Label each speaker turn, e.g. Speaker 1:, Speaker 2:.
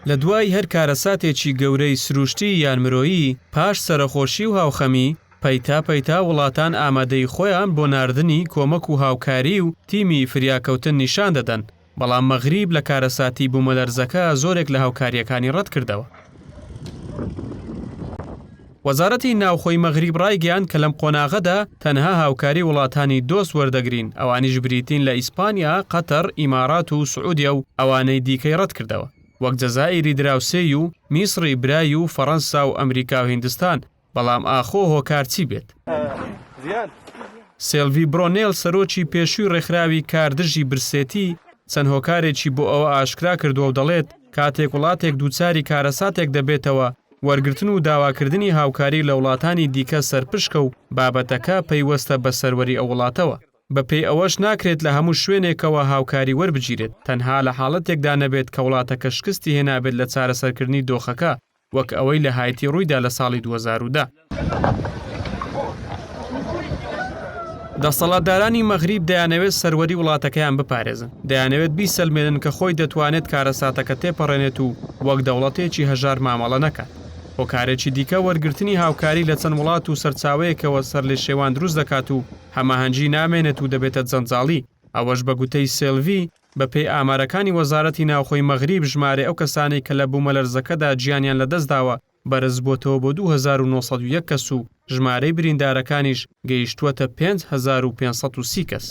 Speaker 1: لە دوای هەر کارەساتێکی گەورەی سروشتی یان مرۆیی، پاش سەرەخۆشی و هاوخەمی، پەیتا پەیتا وڵاتان ئامادەیی خۆیان بۆ ناردنی کۆمەک و هاوکاری و تیمی فریاکەوتن نیشان دەدەن، بەڵام مەغریب لە کارەساتی بوومەلەرزەکە زۆرێک لە هاوکارییەکانی ڕەتکردەوە. وەزارەتی ناوخۆی مەغریب ڕایگەیاند کە لەم قۆناغەدا تەنها هاوکاری وڵاتانی دۆست وەردەگرین، ئەوانیش بریتین لە ئیسپانیا، قەتەر، ئیمارات و سعودیە و ئەوانەی دیکەی ڕەتکردەوە وەک جەزائیری دراوسێی و میسڕی برای و فەڕەنسا و ئەمریکا و هیندستان، بەڵام ئاخۆ هۆکار چی بێت؟ سێلڤی برۆنێل سەرۆکی پێشووی ڕێکخراوی کار دژی برسێتی چەند هۆکارێکی بۆ ئەوە ئاشکرا کردووە و دەڵێت کاتێک وڵاتێک دووچاری کارەساتێک دەبێتەوە وەرگرتن و داواکردنی هاوکاری لە وڵاتانی دیکە سەرپشکە و بابەتەکە پەیوەستە بە سەروەری ئەو وڵاتەوە. بەپێی ئەوەش ناکرێت لە هەموو شوێنێکەوە هاوکاری وەربگیرێت، تەنها لە حاڵەتێکدا نەبێت کە وڵاتەکە شکستی هێنابێت لە چارەسەرکردنی دۆخەکە، وەک ئەوەی لە هایتی ڕوویدا لە ساڵی 2010. دەسەڵاتدارانی مەغریب دەیانەوێت سەروەری وڵاتەکەیان بپارێزن، دەیانەوێت بیسەلمێنن کە خۆی دەتوانێت کارەساتەکە تێپەڕێنێت و وەک دەوڵەتێکی هەژار مامەڵە نەکات. هۆکارێکی دیکە وەرگرتنی هاوکاری لە چەند وڵات و سەرچاوەیەکەوە سەرلێشێوان دروست دەکات و هەماهەنگی نامێنێت و دەبێتە جەنجاڵی، ئەوەش بە گوتەی سێلڤی، بەپێی ئامارەکانی وەزارەتی ناوخۆی مەغریب ژمارەی ئەو کەسانەی کە لە بوومەلەرزەکەدا گیانیان لەدەستداوە بەرزبووەتەوە بۆ 2901 کەس و ژمارەی بریندارەکانیش گەیشتووەتە 5530 کەس.